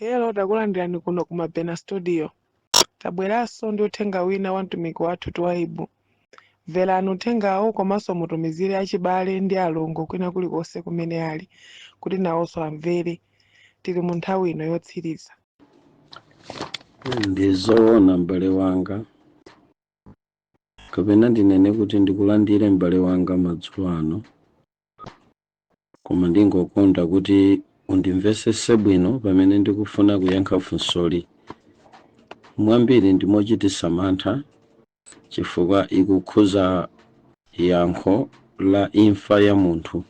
Hello, takulandirani kuno ku Mabena Studio. Tabweranso ndi uthenga wina wa mtumiki wathu Twaibu. Mverani uthengawo komanso mutumizire achibale ndi alongo kwina kulikonse kumene ali kuti nawonso amvere. Tili mu nthawi ino yotsiriza. Ndizoona, m'bale wanga, kapena ndinene kuti ndikulandire, m'bale wanga, madzulo ano, koma ndingokonda kuti undimvesese bwino pamene ndikufuna kuyankha funsoli. Mwambiri ndi mochititsa mantha chifukwa ikukhuza yankho la imfa ya munthu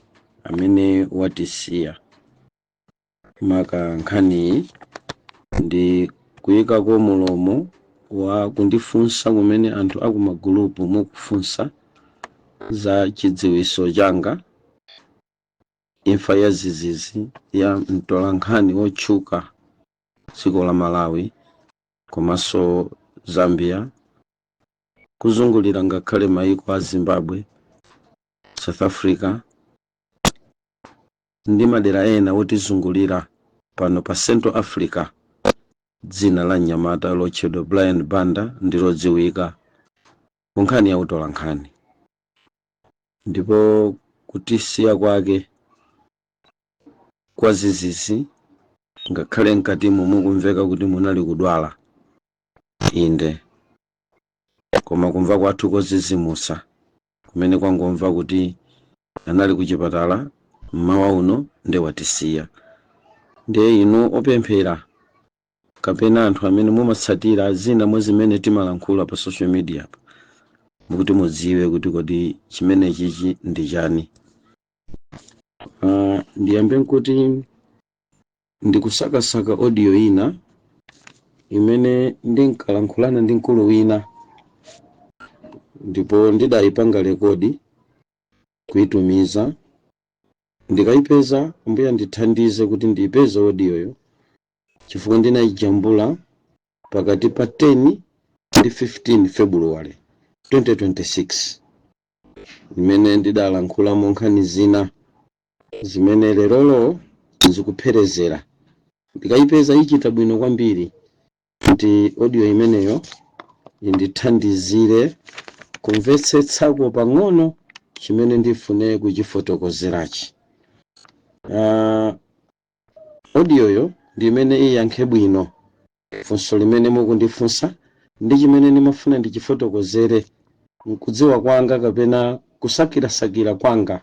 amene watisiya. Maka nkhaniyi ndi kuyikako mulomo wa kundifunsa kumene anthu akumagulupu mukufunsa za chidziwiso changa, imfa ya zizizi ya mtolankhani wotchuka dziko la Malawi komanso Zambia, kuzungulira ngakhale maiko a Zimbabwe, South Africa ndi madera ena otizungulira pano pa Central Africa. Dzina la mnyamata lotchedwa Brian Banda ndi lodziwika ku nkhani ya utolankhani, ndipo kutisiya kwake kwa zizizi, ngakhale mkatimo mukumveka kuti munali kudwala, inde, koma kumva kwathu kozizimusa kumene kwangomva kuti anali kuchipatala mmawa uno nde watisiya. Ndiye inu opemphera kapena anthu amene mumatsatira zina mwa zimene timalankhula pa social media pa, mukuti mudziwe kuti kodi chimene chichi ndi chani. Ndiyambe nkuti ndikusakasaka audio ina imene ndinkalankhulana ndi mkulu wina, ndipo ndidayipanga record kuyitumiza. Ndikayipeza, Ambuye andithandize kuti ndiyipeze audioyo, chifukwa ndinayijambula pakati pa 10 ndi 15 February 2026, imene ndidalankhulamo nkhani zina zimene lerolo zikupherezera. Ndikayipeza ichita bwino kwambiri kuti audio imeneyo indithandizire kumvetsetsako pang'ono chimene ndifune kuchifotokozerachi. Audioyo ndi imene iyankhe bwino funso limene mukundifunsa ndi chimene ndimafuna ndichifotokozere nkudziwa kwanga kapena kusakirasakira kwanga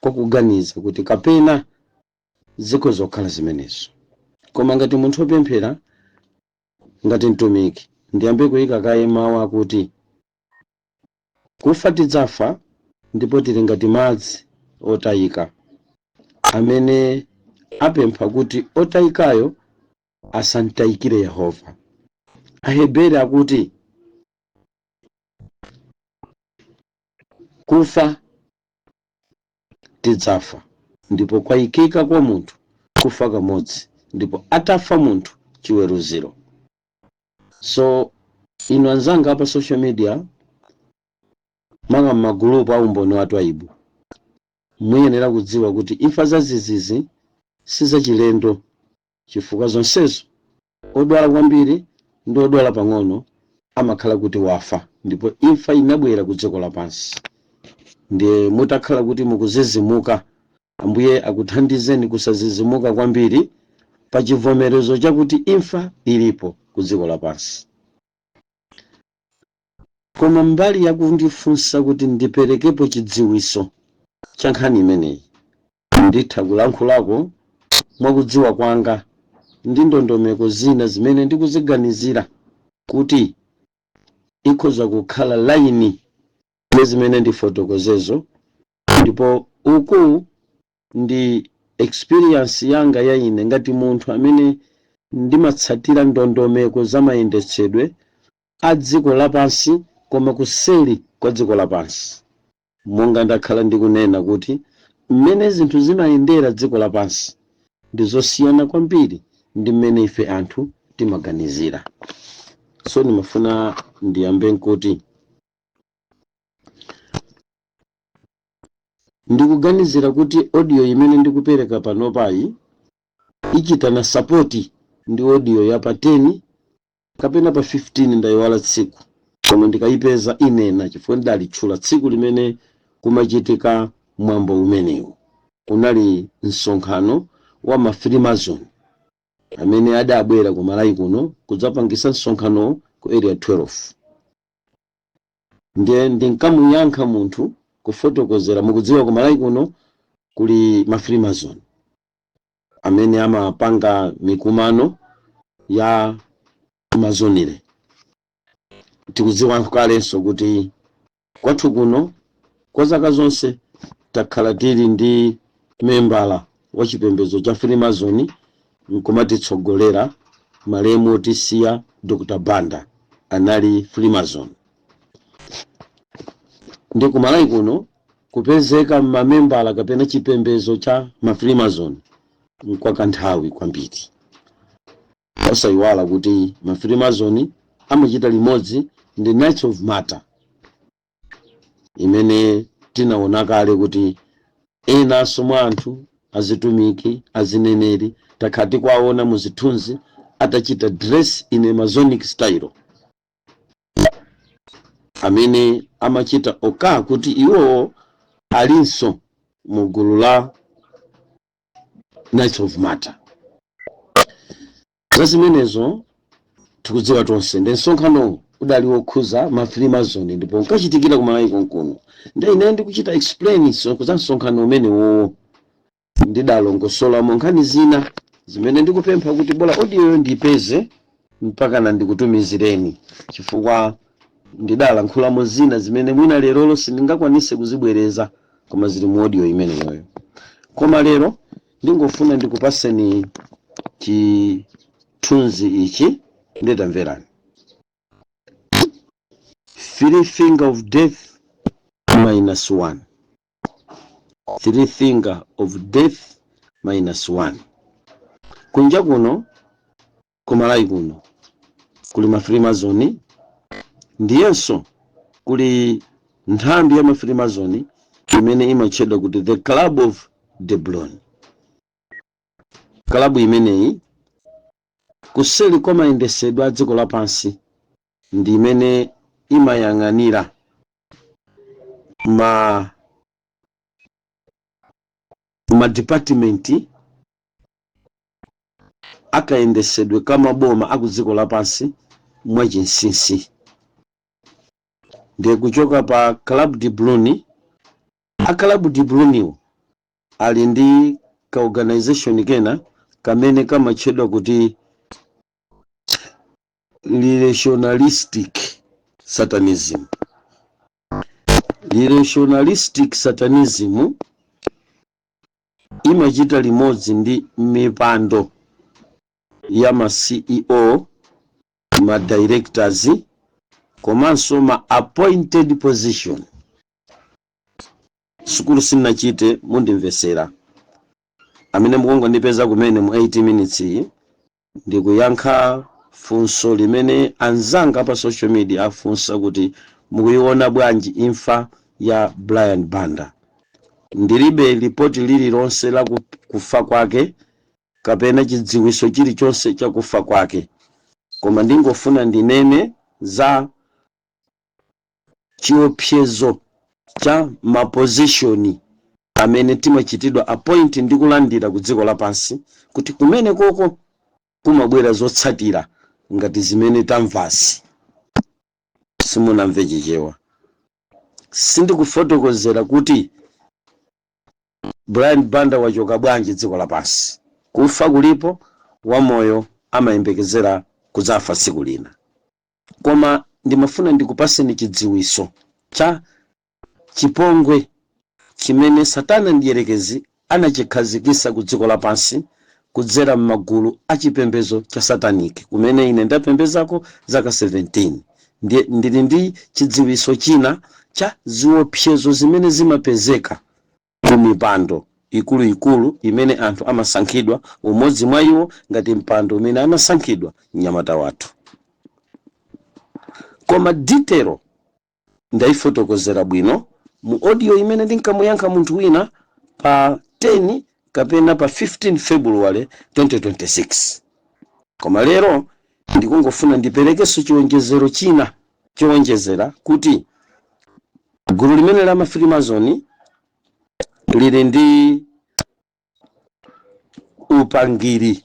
kwakuganiza kuti kapena zikhoza kukhala zimenezo. Koma ngati munthu wopemphera, ngati mtumiki, ndiyambe kuyika kaye mawu akuti kufa tidzafa, ndipo tili ngati madzi otayika amene apempha kuti otayikayo asamtayikire Yehova. Aheberi akuti kufa tidzafa, ndipo kwayikika kwa munthu kufa kamodzi, ndipo atafa munthu chiweruziro. So inu anzanga pa social media, maka m'magulupu a umboni wa Twaibu, muyenera kudziwa kuti imfa za zizizi si zachilendo, chifukwa zonsezo odwala kwambiri ndi odwala pang'ono amakhala kuti wafa, ndipo imfa inabwera ku dziko lapansi. Ndiye mutakhala kuti mukuzizimuka, Ambuye akuthandizeni kusazizimuka kwambiri pa chivomerezo chakuti imfa ilipo ku dziko lapansi. Koma mbali yakundifunsa kuti ndiperekepo chidziwiso cha nkhani imeneyi, nditha kulankhulako mwakudziwa kwanga ndi ndondomeko zina zimene ndikuziganizira kuti ikhoza kukhala laini ya zimene ndifotokozezo, ndipo uku ndi experience yanga ya ine ngati munthu amene ndimatsatira ndondomeko za mayendetsedwe a dziko lapansi koma kuseli kwa dziko lapansi. Monga ndakhala ndikunena kuti mmene zinthu zimayendera dziko lapansi ndi zosiyana kwambiri ndi mmene ife anthu timaganizira. So ndimafuna ndiyambe nkuti ndikuganizira kuti audio imene ndikupereka panopayi ichitana support Ndi audio ya pa 10 kapena pa 15, ndayiwala tsiku, koma ndikayipeza inena, chifukwa ndidalitchula tsiku limene kumachitika mwambo umenewu. Kunali msonkhano wa ma Freemason amene adabwera ku Malawi kuno kudzapangisa msonkhano ku Area 12. Ndiye ndinkamuyankha munthu kufotokozera. Mukudziwa ku Malawi kuno kuli ma Freemason amene amapanga mikumano ya masonry. Tikudziwa kalenso kuti kwathu kuno kwa zaka zonse takhala tili ndi membala wa chipembedzo cha Freemason nkumatitsogolera. Malemu otisiya Dr Banda anali Freemason. Ndi kumalawi kuno kupezeka mamembala kapena chipembedzo cha ma Freemason nkwakanthawi kwambiri. Osayiwala kuti ma Freemason amachita limodzi ndi Knights of Malta, imene tinaona kale kuti enanso mwa anthu azitumiki, azineneri, takhala tikuwaona mu zithunzi atachita dress in a Masonic style, amene amachita oka kuti iwowo alinso mu gulu la Knights of Malta. Za zimenezo tikudziwa tonse. Ndi msonkhano udali wokhuza ma Freemason ndipo nkachitikira kumalawi konkuno. Ndi ine ndikuchita explain za msonkhano umenewo, ndidalongosolamo nkhani zina zimene ndikupempha kuti bola audioyo ndipeze mpaka na ndikutumizireni, chifukwa ndidalankhulamo zina zimene mwina lerolo sindingakwanise kuzibwereza, koma zili mu audio imeneyoyo. Koma lero ndingofuna ndikupaseni chithunzi ichi, nditamverani. Three finger of death minus one, three finger of death minus one. Kunja kuno, kumalawi kuno, kuli ma Freemason, ndiyenso kuli nthambi ya ma Freemason imene imatchedwa kuti the Club of de Bruyne. Kalabu imeneyi kuseli kwa mayendesedwe a dziko lapansi ndi imene imayang'anira ma department akayendesedwe kamaboma aku dziko lapansi mwachinsinsi. Ndiye kuchoka pa Club de Bruyne, a Club de Bruyne ali ndi ka organization kena kamene kamatchedwa kuti Relationalistic Satanism. Relationalistic Satanism imachita limodzi ndi mipando ya ma CEO, ma directors, komanso ma appointed position. Sukulu sinnachite, mundimvesera. Amene mukungondipeza kumene mu 80 minutes iyi, ndikuyankha funso limene anzanga pa social media afunsa kuti mukuiona bwanji imfa ya Brian Banda. Ndilibe lipoti lililonse la kufa kwake kapena chidziwiso chilichonse cha kufa kwake, koma ndingofuna ndinene za chiopsezo cha ma position amene timachitidwa appoint ndi kulandira ku dziko lapansi, kuti kumene koko kumabwera zotsatira ngati zimene tamvasi. Simunamve Chichewa. Sindikufotokozera kuti Brian Banda wachoka bwanji dziko lapansi. Kufa kulipo, wamoyo amayembekezera kudzafa tsiku lina, koma ndimafuna ndikupaseni chidziwiso cha chipongwe chimene Satana mdierekezi anachikhazikisa ku dziko lapansi kudzera m'magulu achipembedzo cha satanic, kumene ine ndapembezako zaka 17. Ndiye ndili ndi chidziwiso china cha ziopsezo zimene zimapezeka ku mipando ikuluikulu imene anthu amasankhidwa, umodzi mwa iwo ngati mpando umene anasankhidwa mnyamata wathu. Koma detail ndayifotokozera bwino mu audio imene ndinkamuyankha munthu wina pa 10 kapena pa 15 February 2026. Koma lero ndikungofuna ndiperekenso chiwonjezero china chowonjezera kuti gulu limene la mafreemason lili ndi upangiri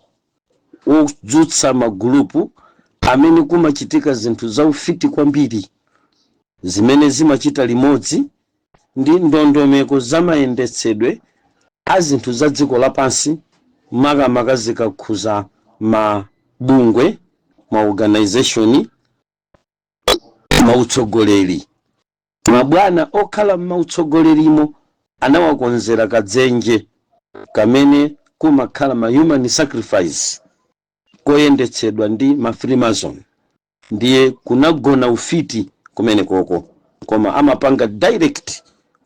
wodzutsa magulupu amene kumachitika zinthu zaufiti kwambiri zimene zimachita limodzi ndi ndondomeko zamayendetsedwe a zinthu za dziko lapansi, makamaka zikakhuza mabungwe, maorganization, mautsogoleri. Mabwana okhala m'mautsogolerimo anawakonzera kadzenje kamene kumakhala ma human sacrifice koyendetsedwa ndi ma Freemason. Ndiye kunagona ufiti kumene koko, koma amapanga direct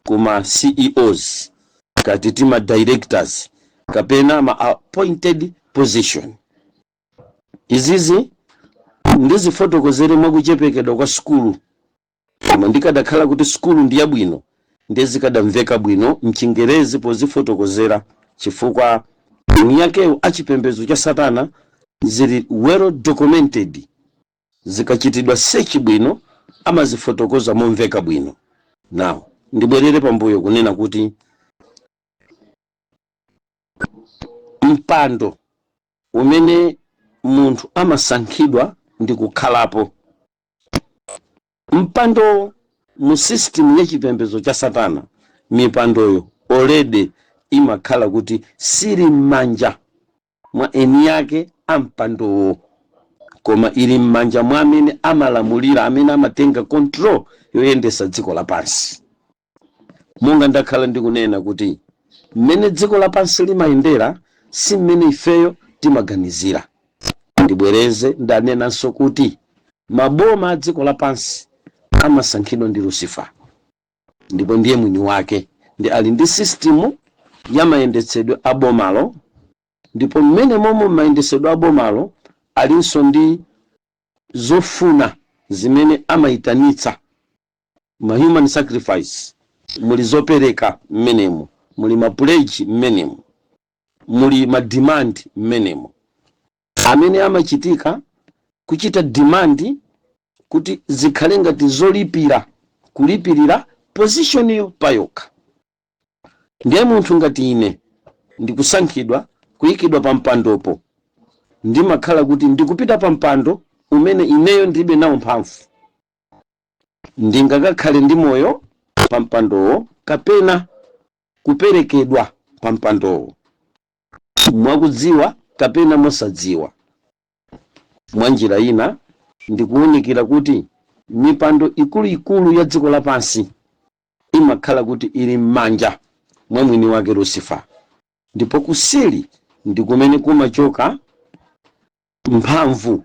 kuma CEOs, kati tima directors kapena ma appointed position. Izizi ndizifotokozere mwakuchepekedwa kwa sukulu, koma ndikadakhala kuti sukulu ndi yabwino, ndiye zikadamveka bwino mchingerezi pozifotokozera, chifukwa mnyakewo achipembedzo cha satana zili well documented. Zikachitidwa search bwino, amazifotokoza momveka bwino. Now ndibwerere pambuyo kunena kuti mpando umene munthu amasankhidwa ndi kukhalapo mpando mu system ya chipembedzo cha satana, mipandoyo already imakhala kuti sili m'manja mwa eni yake a mpandowo, koma ili m'manja mwa amene amalamulira, amene amatenga control yoyendesa dziko lapansi. Monga ndakhala ndikunena kuti mmene dziko lapansi limayendera si mmene ifeyo timaganizira. Ndibwereze, ndanenanso kuti maboma a dziko lapansi amasankhidwa ndi Lucifer, ndipo ndiye mwini wake, ndi ali ndi system ya mayendetsedwe a bomalo. Ndipo mmene momwe mayendetsedwe a bomalo alinso ndi zofuna zimene amayitanitsa ma human sacrifice, muli zopereka mmenemo, muli ma pledge mmenemo, muli ma demand mmenemo, amene amachitika kuchita demand kuti zikhale ngati zolipira, kulipirira position yo payokha. Ndiye munthu ngati ine ndikusankhidwa kuyikidwa pa mpandopo, ndimakhala kuti ndikupita pa mpando umene ineyo ndilibe nawo mphamvu. Ndingakakhale ndi moyo pa mpandowo kapena kuperekedwa pa mpandowo mwakudziwa kapena mosadziwa. Mwa njira ina, ndikuwunikira kuti mipando ikuluikulu ya dziko lapansi imakhala kuti ili m'manja mwa mwini wake Lucifer, ndipo kuseli ndi kumene kumachoka mphamvu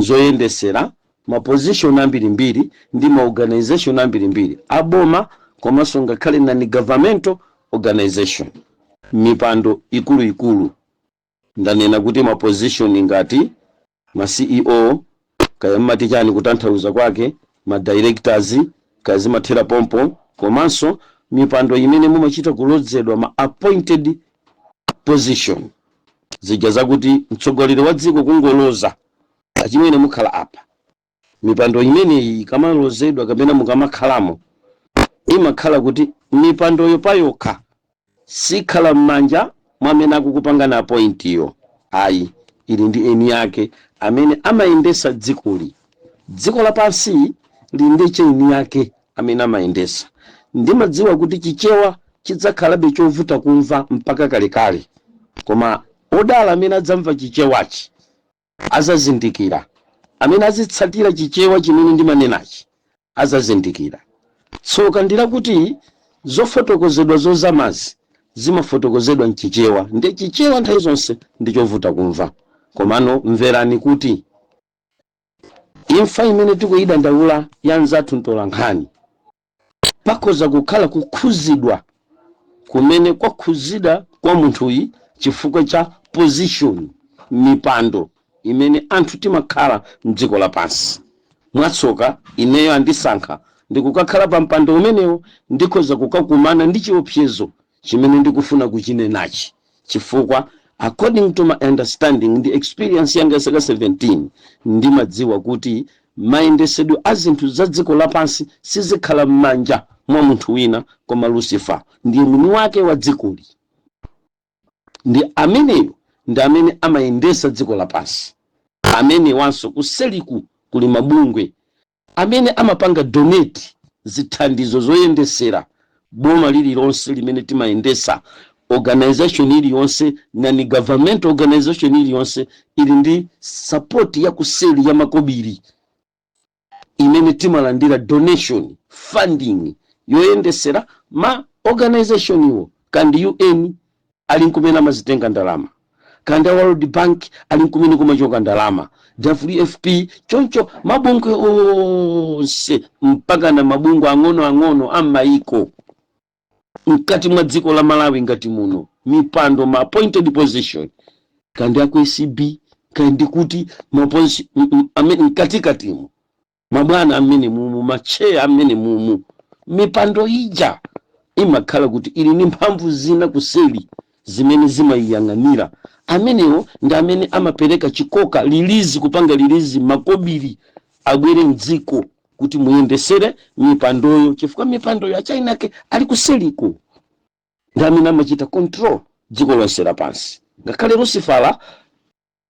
zoyendesera ma position ambirimbiri ndi ma organization ambirimbiri aboma, komanso ngakhale non governmental organization. Mipando ikuluikulu, ndanena kuti ma position ngati ma CEO, kaya mmati chani kutanthauza kwake, ma directors, kaya zimathera pompo, komanso mipando imene mumachita kulodzedwa, ma appointed position, zija zakuti mtsogoleri wa dziko kungoloza, "Achimwene, mukhala apa." Mipando imeneyi ikamalozedwa kapena mukamakhalamo, imakhala kuti mipandoyo payokha sikhala m'manja mwa amene akukupangani appoint yo, ayi, ili ndi eni yake amene amayendesa dzikoli. Dziko lapansi lili ndi chaini yake amene amayendesa. Ndimadziwa kuti Chichewa chidzakhalabe chovuta kumva mpaka kalekale, koma odala amene adzamva Chichewachi azazindikira, amene azitsatira Chichewa chimene ndimanenachi azazindikira. Tsoka ndilakuti zofotokozedwa zozamazi zimafotokozedwa mchichewa, ndi Chichewa nthawi zonse ndi chovuta kumva. Komano mverani kuti imfa imene tikuyidandaula ya mzathu mtolankhani, pakhoza kukhala kukhuzidwa kumene kwakhuzidwa kwa munthuyi chifukwa cha position, mipando imene anthu timakhala mdziko lapansi. Mwatsoka ineyo andisankha ndikukakhala pa mpando umenewo, ndikhoza kukakumana ndi chiopsezo chimene ndikufuna kuchinenachi, chifukwa According to my understanding ndi experience yanga ya zaka 17, ndimadziwa kuti mayendesedwe a zinthu za dziko lapansi sizikhala m'manja mwa munthu wina koma Lucifer. Ndiye mwini wake wa dzikoli, ndi ameneyo ndi amene amayendesa dziko lapansi. Amene wanso kuseliku kuli mabungwe amene amapanga donate zithandizo zoyendesera boma lililonse limene timayendesa. Organization iliyonse, non government organization iliyonse ili ndi support ya kuseli ya makobiri imene timalandira, donation funding yoyendesera ma organization iwo. Kandi UN ali nkumene amazitenga ndalama, kandi a World Bank ali nkumene kumachoka ndalama, WFP choncho, mabungwe onse mpaka na mabungwe ang'ono-ang'ono a m'mayiko mkati mwa dziko la Malawi ngati muno, mipando, ma appointed position, kandi aku ACB, kandi kuti ma amene mkatikatimo mabwana amene mumu, macheya amene mumu, mipando ija imakhala kuti ili ndi mphamvu zina kuseli zimene zimayiyang'anira. Amenewo ndi amene amapereka chikoka, release, kupanga release makobiri abwere mdziko kuti muyendesere mipandoyo, chifukwa mipandoyo achainake ali kuseliko ndi amene amachita control dziko lonse lapansi. Ngakhale Lucifera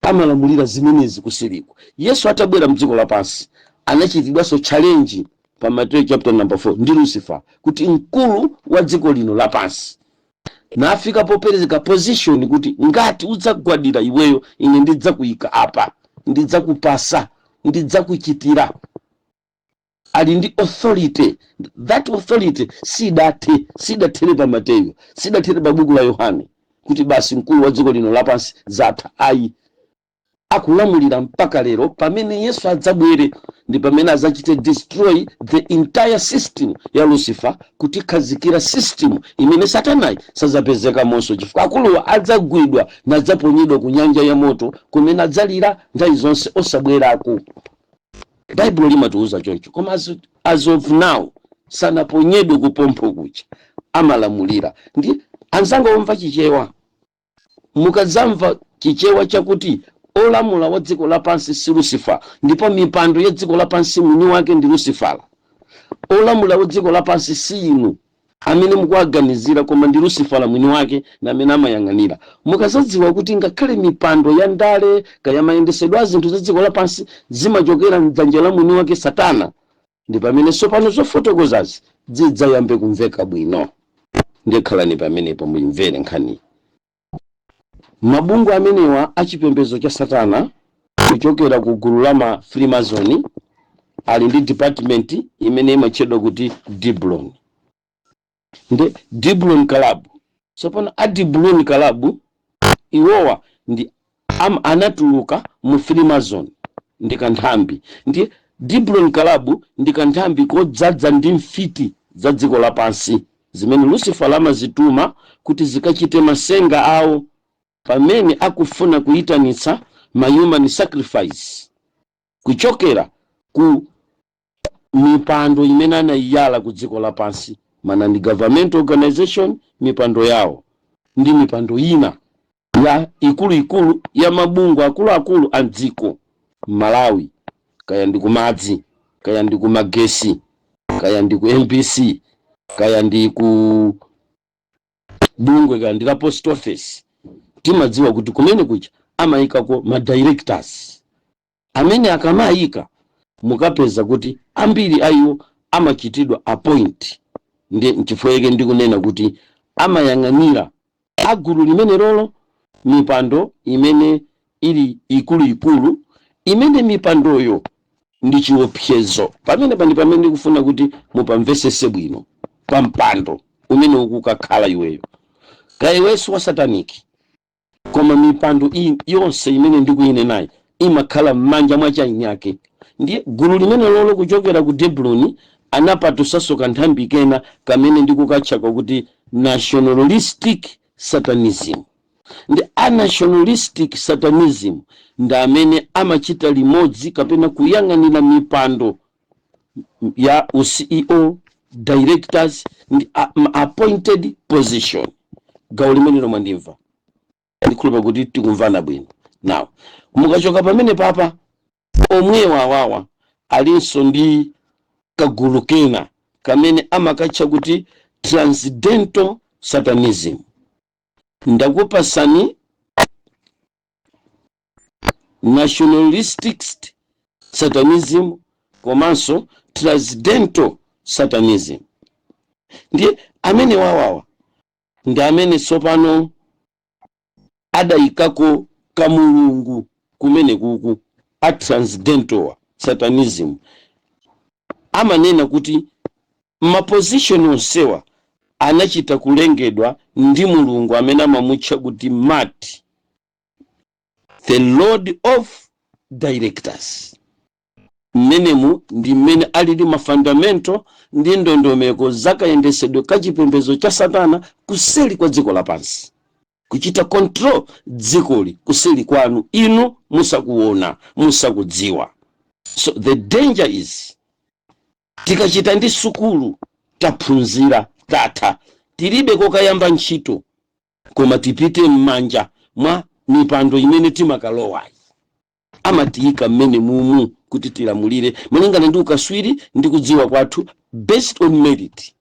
amalamulira zimenezi kuseliko. Yesu atabwera mdziko lapansi anachitidwanso challenge pa Mateyu chapter number 4 ndi Lucifer kuti mkulu wa dziko lino lapansi, nafika popereka position kuti ngati udzagwadira iweyo, ine ndidzakuyika apa, ndidzakupasa, ndidzakuchitira. Ali ndi authority. That authority sidathe, sidathere pa Mateyu, sidathere pa buku la Yohane kuti basi, mkulu wa dziko lino lapansi, zatha, ayi. Akulamulira mpaka lero. Pamene Yesu adzabwere ndi pamene adzachite destroy the entire system ya Lucifer, kutikhazikira system imene Satanayi sadzapezekamonso, chifukwa akuluwa adzagwidwa nadzaponyedwa ku nyanja ya moto kumene adzalira nthawi zonse osabwerako. Baibulo limatiuza choncho. Koma as of now sanaponyedwe kupompho kucha, amalamulira. Ndi anzanga omva Chichewa, mukadzamva Chichewa chakuti olamula wa dziko lapansi si Lucifer, ndipo mipando ya dziko lapansi mwini wake ndi Lucifera, olamula wa dziko lapansi si inu amene mukuwaganizira koma ndi Lucifera mwini wake na amene amayang'anira, mukazadziwa kuti ngakhale mipando ya ndale kaya mayendesedwe a zinthu za dziko lapansi zimachokera mdzanja la mwini wake Satana, ndi pamene sopano zofotokozazi zidzayambe kumveka bwino. Ndikhalani pamenepo muyimvere nkhani. Mabungwe amenewa achipembedzo cha Satana kuchokera ku gulu la ma Freemason ali ndi department imene imatchedwa kuti Diblon, ndi Diblon Club. Tsopano a Diblon Club iwowa ndi anatuluka mu Freemason, ndi kanthambi. Ndi Diblon Club ndi kanthambi kodzaza ndi mfiti za dziko lapansi zimene Lucifer amazituma kuti zikachite masenga awo pamene akufuna kuyitanitsa ma human sacrifice kuchokera ku mipando imene anayiyala ku dziko lapansi, mana ndi government organization, mipando yawo ndi mipando ina ya ikuluikulu ya mabungwe akuluakulu a mdziko Malawi, kaya ndi kumadzi, kaya ndi kumagesi, kaya ndi ku MBC, kaya ndi ku bungwe, kaya ndi la post office. Timadziwa kuti kumene kucha amayikako ma directors amene akamayika mukapeza kuti ambiri a iwo amachitidwa appoint. Ndi nchifukwa chake ndikunena kuti amayang'anira agulu limene lolo mipando imene ili ikuluikulu, imene mipandoyo ndi chiopsezo. Pamene pandi pamene ndikufuna kuti mupamvesese bwino pa mpando umene ukukakhala iweyo, kaya iwenso wa satanic, koma mipando iyi yonse imene ndikuyinenayi imakhala m'manja mwa chaini yake. Ndiye gulu limene lolo kuchokera ku Deblon anapatusanso kanthambi kena kamene ndikukatcha kuti nationalistic satanism. Ndi a nationalistic satanism ndi amene amachita limodzi kapena kuyang'anira mipando ya CEO, directors ndi appointed position. Gawo limene lomwe ndimva. Ndikhulupira kuti tikumvana bwino. Now, mukachoka pamene papa, omwewa awawa alinso ndi kagulu kena kamene amakatcha kuti transcendental satanism. Ndakupasani nationalistic satanism komanso transcendental satanism. Ndiye amene wawawa ndi amene tsopano adayikako kamulungu kumene kuku. A transcendental satanism amanena kuti maposition onsewa anachita kulengedwa ndi mulungu amene amamutcha kuti Mat, the Lord of Directors. Mmenemu ndi mmene alili mafundamental ndi ndondomeko zakayendesedwe kachipembedzo cha satana kuseli kwa dziko lapansi, kuchita control dzikoli kuseli kwanu inu musakuona, musakudziwa. So the danger is, tikachita ndi sukulu, taphunzira, tatha, tilibe kokayamba ntchito, koma tipite m'manja mwa mipando imene timakalowayi, amatiyika mmene mumu kuti tilamulire malingana ndi ukaswiri ndi kudziwa kwathu, based on merit,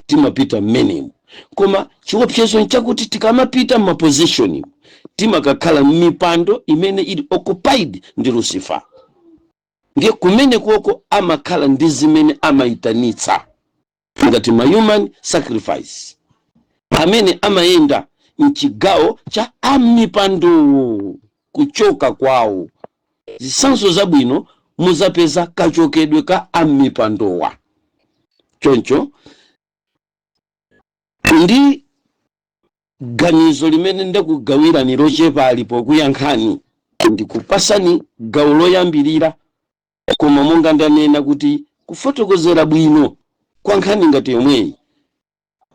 timapita mmenemu. Koma chiopsezo nchakuti tikamapita m'maposition, timakakhala m'mipando imene ili occupied ndi Lucifer. Ndiye kumene koko amakhala ndi zimene amayitanitsa ngati ma human sacrifice, amene amayenda mchigawo cha amipandowo kuchoka kwawo. Zitsanzo zabwino muzapeza kachokedwe ka amipandowa. Choncho ndi ganizo limene ndakugawirani lochepa alipo kuyankhani, ndikupasani gawo loyambirira. Koma monga ndanena kuti kufotokozera bwino kwa nkhani ngati yomweyi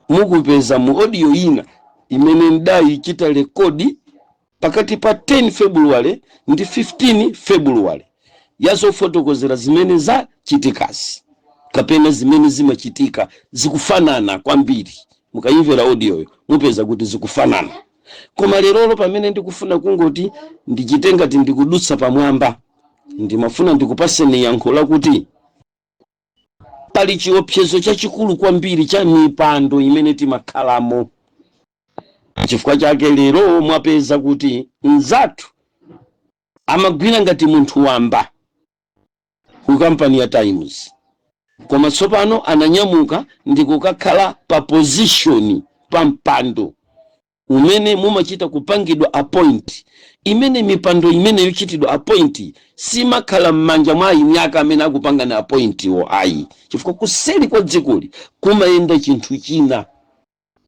mukupeza mu audio ina imene ndayichita record pakati pa 10 February ndi 15 February, yazofotokozera zimene zachitikazi kapena zimene zimachitika. Zikufanana kwambiri. Mukayimvera audioyo mupeza kuti zikufanana. Koma lerolo pamene ndikufuna kungoti ndichite ngati ndikudutsa pamwamba, ndimafuna ndikupaseni yankho lakuti pali chiopsezo chachikulu kwambiri cha mipando imene timakhalamo. Chifukwa chake lero mwapeza kuti mzathu amagwira ngati munthu wamba ku kampani ya Times, koma tsopano ananyamuka ndi kukakhala pa position, pa mpando umene mumachita kupangidwa appoint, imene mipando imene yochitidwa appoint simakhala m'manja mwa eni ake amene akupangana appoint wo, ayi, chifukwa kuseli kwa dzikoli kumayenda chinthu china.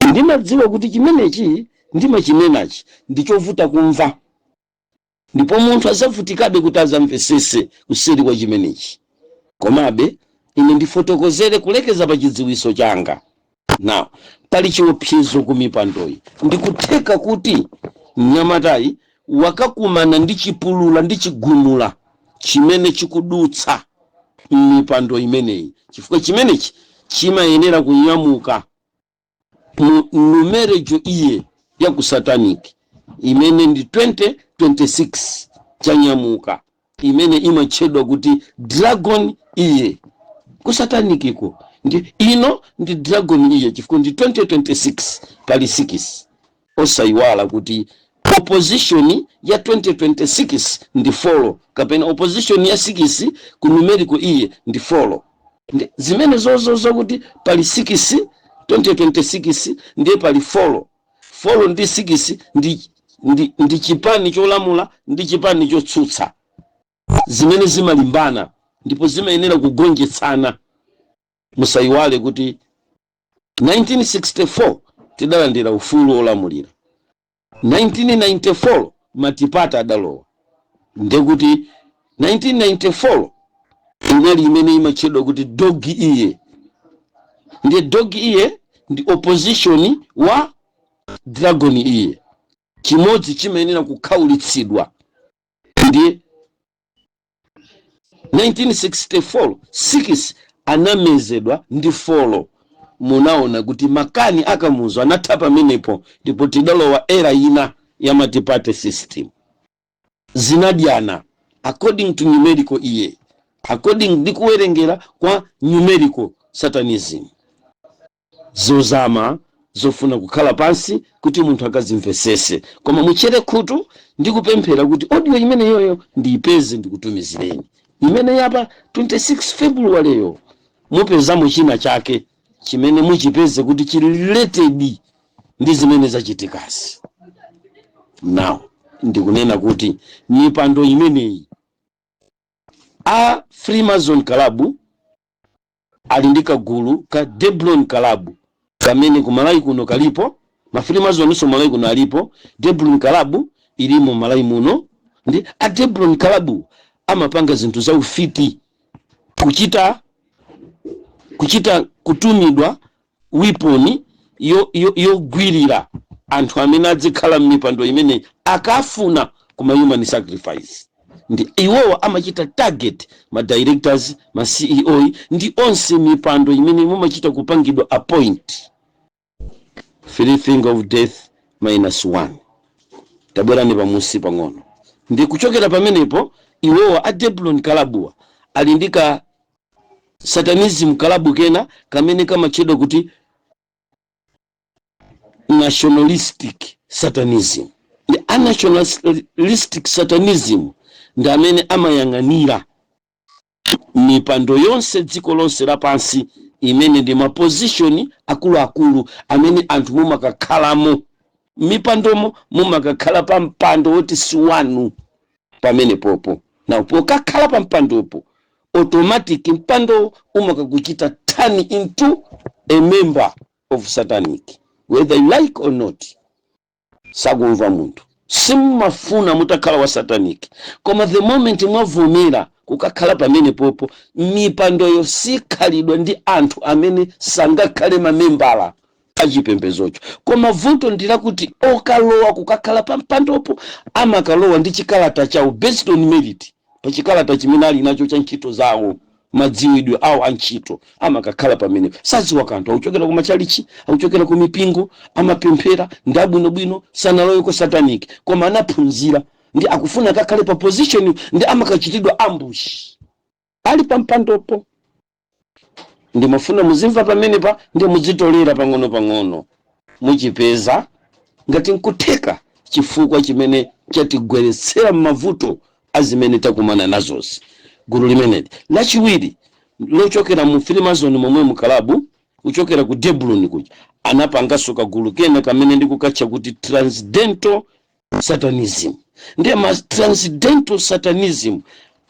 Ndimadziwa kuti chimenechi ndimachinenachi ndichovuta kumva, ndipo munthu azavutikabe kuti azamvesese kuseli kwa chimenechi. Komabe ine ndifotokozere kulekeza pa chidziwiso changa. Now, pali chiopsezo ku mipandoyi. Ndikutheka kuti mnyamatayi wakakumana ndi chipulula ndi chigumula chimene chikudutsa m'mipando imeneyi, chifukwa chimenechi chimayenera kunyamuka mu numerical year ya ku satanic imene ndi 2026. Chanyamuka, imene imatchedwa kuti dragon year ku sataniciko. Ndi ino ndi dragon year chifukwa ndi 2026, pali 6. Osayiwala kuti opposition ya 2026 ndi 4, kapena opposition ya 6 ku numerical year ndi 4. Ndi zimene zozo zakuti pali 6, 2026, ndiye pali 4. 4 ndi 6 ndi chipani cholamula ndi chipani chotsutsa zimene zimalimbana ndipo zimayenera kugonjetsana. Musayiwale kuti 1964 tidalandira ufulu olamulira, 1994 multiparty adalowa. Ndekuti 1994 inali imene imatchedwa kuti dog year. Ndiye dog year ndi opposition wa dragon year. Chimodzi chimayenera kukhaulitsidwa. Ndiye 1964 6 anamezedwa ndi 4. Munaona kuti makani akamuzo anatha pamenepo, ndipo tidalowa era ina. ya multi-party system. Zinadyana according to numerical year, according ndi kuwerengera kwa numerical satanism, zozama zofuna kukhala pansi kuti munthu akazimvesese. Koma muchere khutu ndi kupemphera kuti audio imene yoyo ndiyipeze, ndikutumizireni imene yapa 26 February yo. Mupezamo china chake chimene muchipeze kuti chili related ndi zimene zachitikazi. Now, ndikunena kuti mipando imeneyi, a Freemason Club ali ndi kagulu ka Deblon Club kamene kumalawi kuno kalipo. Ma Freemason so Malawi kuno alipo. Deblon Club ilimo Malawi muno. Ndi a Deblon Club amapanga zinthu za ufiti, kuchita kutumidwa weapon yogwirira anthu amene adzikhala m'mipando imene akafuna kuma human sacrifice. Ndi iwowa amachita target ma directors, ma CEO ndi onse mipando imene mumachita kupangidwa appoint. Three finger of death minus one. Tabwerani pamusi pang'ono. Ndi kuchokera pamenepo, iwowa a Deblon Club ali ndi ka satanism club kena kamene kamatchedwa kuti nationalistic satanism. Ndi a nationalistic satanism ndi amene amayang'anira mipando yonse dziko lonse lapansi, imene ndi ma position akuluakulu amene anthu mumakakhalamo mipandomo. Mumakakhala pa mpando woti si wanu pamene popo. Na pokakhala pa mpandopo, automatic mpando umakakuchita turn into a member of satanic, whether you like or not. Sakumva munthu. Simmafuna mutakhala wa satanic, koma the moment mwavomera kukakhala pamene popo, mipandoyo sikhalidwa ndi anthu amene sangakhale mamembala achipembezocho. Koma vuto ndilakuti okalowa kukakhala pa mpandopo amakalowa ndi chikalata chawo based on merit, pa chikalata chimene ali nacho cha ntchito zawo, madziwidwe awo a ntchito. Amakakhala pamenepo sadziwa kanthu, akuchokera ku machalichi, akuchokera ku mipingo, amapemphera ndi abwinobwino, sanalowe ku satanic, koma anaphunzira ndi akufuna akakhale pa position, ndi amakachitidwa ambush ali pa mpandopo. Ndimafuna muzimva pamenepa ndi muzitolera pang'ono-pang'ono, muchipeza ngati nkutheka chifukwa chimene chatigweretsera m'mavuto azimene takumana nazozi. Gulu limeneli lachiwiri lochokera mu Freemason momwe mu club, kuchokera ku Deblon kuja, anapanganso kagulu kena kamene ndikukatcha kuti transcendental satanism. Ndiye ma transcendental satanism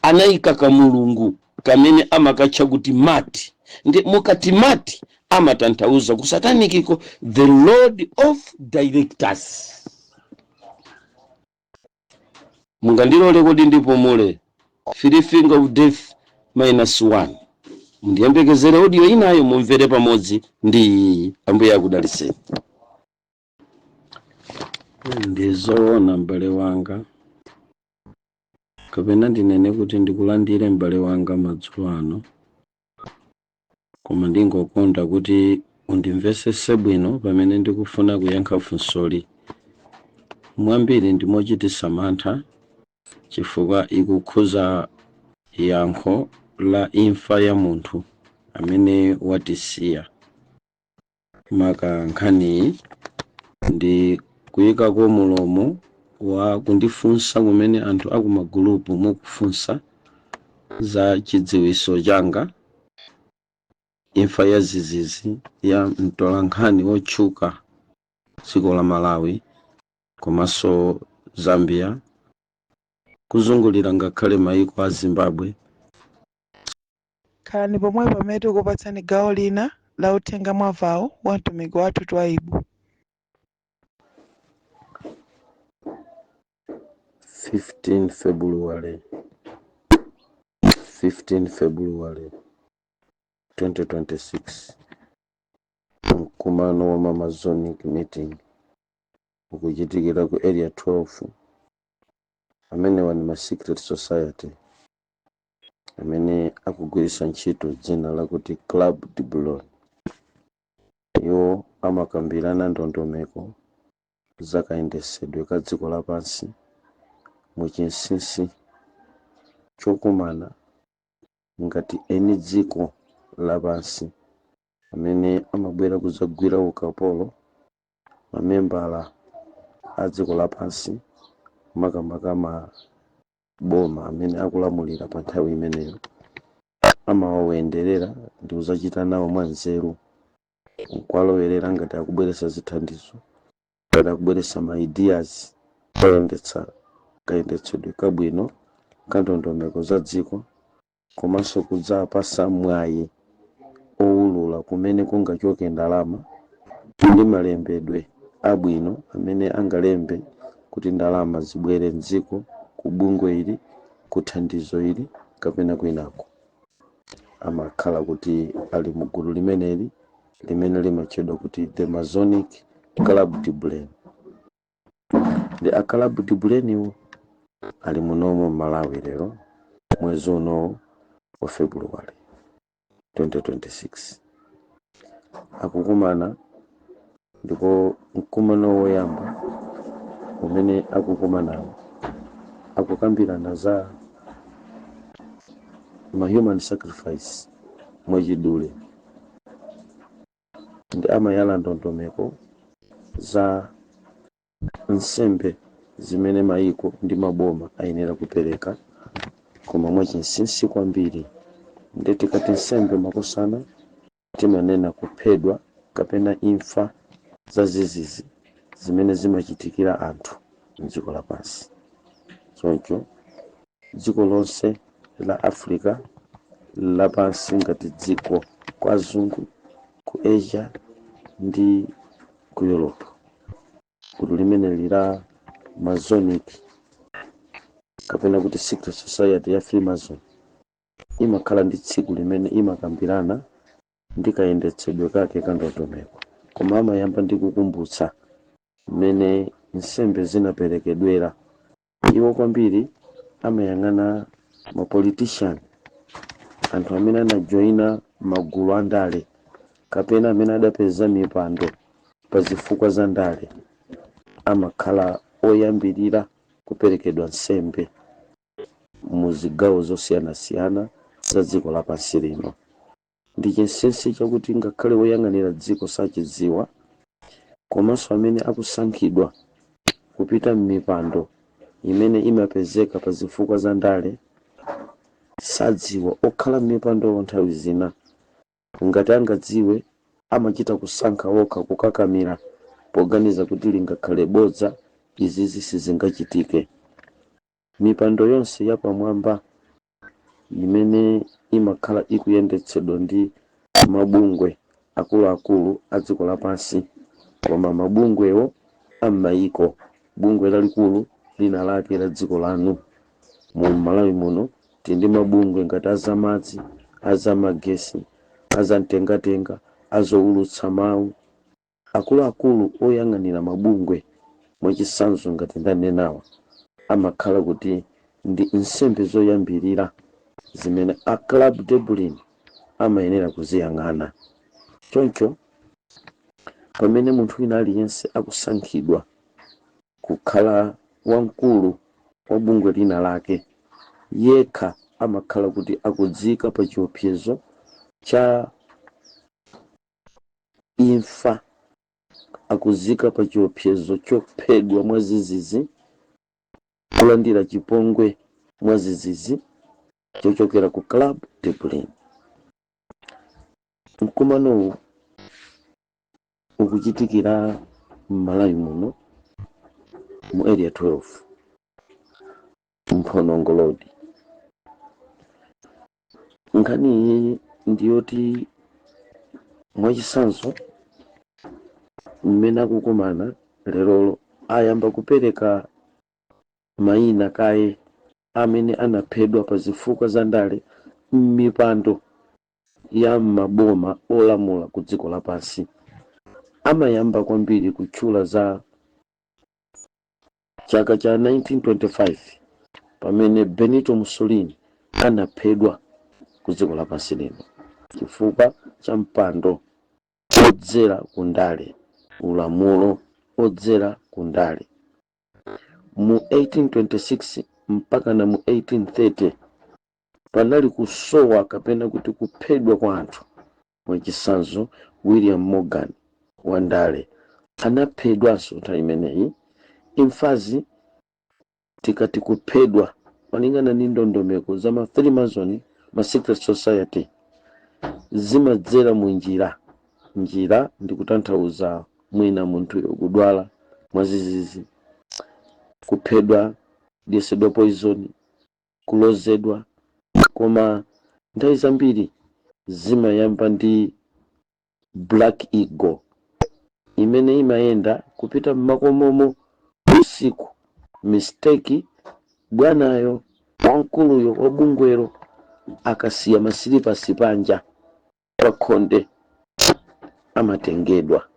anayika kamulungu kamene amakatcha kuti Mati. Ndi mukati Mati amatanthauza ku satanikiko the Lord of Directors. Mungandilole kuti ndipumule? Three finger of death minus one. Mundiyembekezere audio inayo, mumvere pamodzi ndi iyi. Ambuye akudalitseni. Ndizoona, m'bale wanga, kapena ndinene kuti ndikulandire, m'bale wanga, madzulo ano. Koma ndingokonda kuti undimvesese bwino pamene ndikufuna kuyankha funsoli. Mwambiri ndimochitisa mantha chifukwa ikukhuza yankho la imfa ya munthu amene watisiya. Maka nkhaniyi ndi kuyikako mulomo wa kundifunsa kumene anthu akumagulupu mukufunsa za chidziwiso changa, imfa ya zizizi ya mtolankhani wotchuka dziko la Malawi komanso Zambia, kuzungulira ngakhale maiko a Zimbabwe. Khalani pomwe pamene tikupatsani gawo lina la uthenga mwavawo wa mtumiki wathu Twaibu. 15 February, 15 February 2026, mkumano wa Mamazonic meeting ukuchitikira ku Area 12. Amenewa ni ma secret society amene akugwiritsa ntchito dzina lakuti Club de Boulogne. Iwo amakambirana ndondomeko Za kayendesedwe ka dziko lapansi mu chinsinsi chokumana ngati eni dziko lapansi amene amabwera kudzagwira ukapolo mamembala a dziko lapansi, makamaka maboma amene akulamulira pa nthawi imeneyo, amawayenderera ndi kudzachita nawo mwanzeru, nkuwalowerera ngati akubweretsa zithandizo, ngati akubweretsa ma ideas oyendetsa kayendetsedwe kabwino ka ndondomeko za dziko, komanso kudzapasa mwayi owulula kumene kungachoke ndalama ndi malembedwe abwino amene angalembe kuti ndalama zibwere mdziko, ku bungwe ili, ku thandizo ili kapena kwinako. Amakhala kuti ali mu gulu limeneli limene limatchedwa kuti the Masonic Club de Brain. Ndi a Club de Brain iwo ali munomo Malawi lero, mwezi unowo wa February 2026, akukumana. Ndipo mkumano woyamba umene akukumanawo akukambirana za ma human sacrifice mwachidule, ndi amayala ndondomeko za nsembe zimene mayiko ndi maboma ayenera kupereka, koma mwachinsinsi kwambiri. Ndi tikati nsembe, makosana, timanena kuphedwa kapena imfa za zizizi zimene zimachitikira anthu mdziko lapansi. Choncho dziko lonse la Africa lapansi ngati dziko, kwa azungu ku Asia ndi ku Europe, gulu limeneli la Masonic kapena kuti secret society ya Freemason imakhala ndi tsiku limene imakambirana ndi kayendetsedwe kake ka ndondomeko, koma amayamba ndi kukumbutsa mmene nsembe zinaperekedwera. Iwo kwambiri amayang'ana ma politician, anthu amene anajoyina magulu andale kapena amene adapeza mipando pa zifukwa za ndale, amakhala oyambirira kuperekedwa nsembe mu zigawo zosiyanasiyana za dziko lapansi lino. Ndi chinsinsi chakuti ngakhale woyang'anira dziko sachidziwa, komanso amene akusankhidwa kupita m'mipando imene imapezeka pa zifukwa za ndale sadziwa. Okhala m'mipandowo nthawi zina ngati angadziwe, amachita kusankha okha, kukakamira, poganiza kuti lingakhale bodza, izizi sizingachitike. Mipando yonse yapamwamba imene imakhala ikuyendetsedwa ndi mabungwe akuluakulu a dziko lapansi, koma mabungwewo am'mayiko, bungwe lalikulu lina lake la dziko lanu, mu Malawi muno tili ndi mabungwe ngati azamadzi, azamagesi, azamtengatenga, azowulutsa mawu, akuluakulu oyang'anira mabungwe mwachitsanzo ngati ndanenawa, amakhala kuti ndi nsembe zoyambirira zimene a Club Dublin amayenera kuziyang'ana. Choncho pamene munthu wina aliyense akusankhidwa kukhala wamkulu wa bungwe lina lake, yekha amakhala kuti akudzika pa chiopsezo cha imfa, akuzika pa chiopsezo chophedwa mwazizizi, kulandira chipongwe mwazizizi chochokera ku Club Dublin. Mkumanowu ukuchitikira m'Malawi muno mu Area 12, Mphonongo Road. Nkhani iyi ndiyoti, mwachitsanzo, mmene akukumana lerolo, ayamba kupereka mayina kaye amene anaphedwa pa zifukwa za ndale m'mipando ya maboma olamula ku dziko lapansi. Amayamba kwambiri kutchula za chaka cha 1925 pamene Benito Mussolini anaphedwa ku dziko lapansi lino chifukwa cha mpando odzera ku ndale, ulamulo odzera ku ndale. Mu 1826 mpaka na mu 1830 panali kusowa kapena kuti kuphedwa kwa anthu. Mwachitsanzo, William Morgan wandale anaphedwanso nthawi imeneyi. Imfazi tikati kuphedwa malingana ndi ndondomeko za ma Freemason, ma secret society, zimadzera mu njira. Njira ndikutanthauza mwina munthuyo kudwala mwazizizi, kuphedwa, kudyetsedwa poison, kulozedwa, koma nthawi zambiri zimayamba ndi Black Eagle imene imayenda kupita mmakomomo usiku. Mistake, bwanayo wamkuluyo wabungwero akasiya masilipasi panja pakhonde, amatengedwa.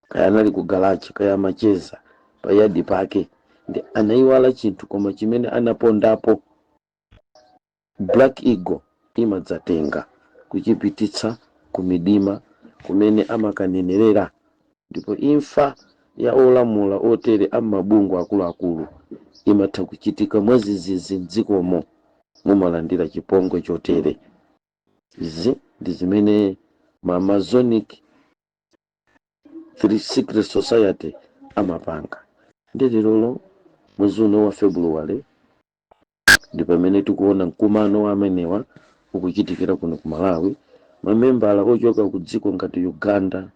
Kaya anali ku garaji, kaya amacheza payadi pake, ndi anayiwala chinthu koma chimene anapondapo, Black Eagle imadzatenga kuchipititsa ku midima kumene amakanenerera. Ndipo imfa ya olamula otere amabungwe akuluakulu imatha kuchitika mwazizizi mdzikomo, mumalandira chipongwe chotere. Izi ndi zimene ma Masonic Three Secret Society amapanga. Ndi lerolo, mwezi uno wa February, ndi pamene tikuona mkumano wa amenewa ukuchitikira kuno ku Malawi. Mamembala ochoka ku dziko ngati Uganda,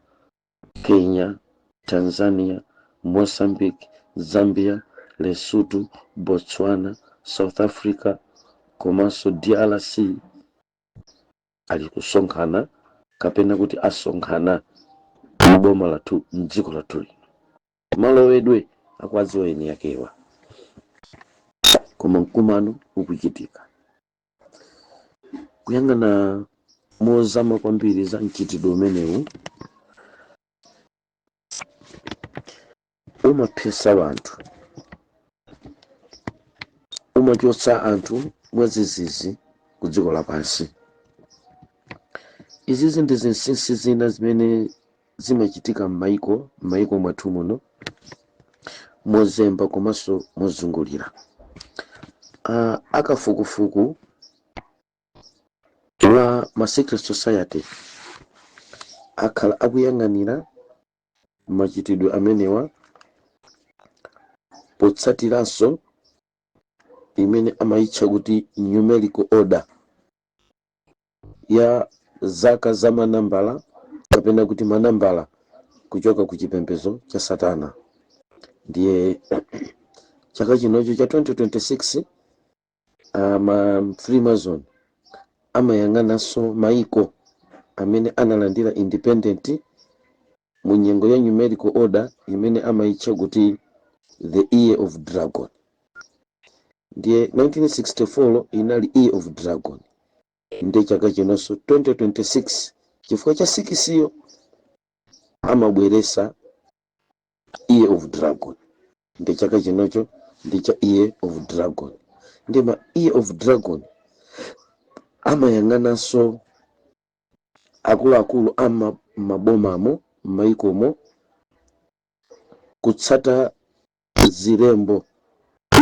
Kenya, Tanzania, Mozambique, Zambia, Lesotho, Botswana, South Africa komanso DRC ali kusonkhana kapena kuti asonkhana m'boma lathu, mdziko lathu lino. Malowedwe akwadziwa eni yakewa, koma mkumano ukuchitika. Kuyang'ana mozama kwambiri za mchitidwe umenewu, umaphetsa anthu, umachotsa anthu mwazizizi ku dziko lapansi. Izizi ndi zinsinsi zina zimene zimachitika m'mayiko mwathu muno mozemba komanso mozungulira. Akafukufuku wa ma secret society akhala akuyang'anira machitidwe amenewa potsatiranso imene amayitcha kuti numerical order ya zaka za manambala kapena kuti manambala kuchoka ku chipembedzo cha satana. Ndiye chaka chinocho cha 2026, ma Freemason amayang'ananso maiko amene analandira independent mu nyengo ya numerical order imene amayitcha kuti the Year of Dragon. Ndiye 1964 inali Year of Dragon, ndiye chaka chinonso 2026, chifukwa cha 6 yo, amabweresa Year of Dragon. Ndi chaka chinocho ndi cha Year of Dragon. Ndi ma Year of Dragon amayang'ananso akuluakulu ama mabomamo m'maikomo kutsata zilembo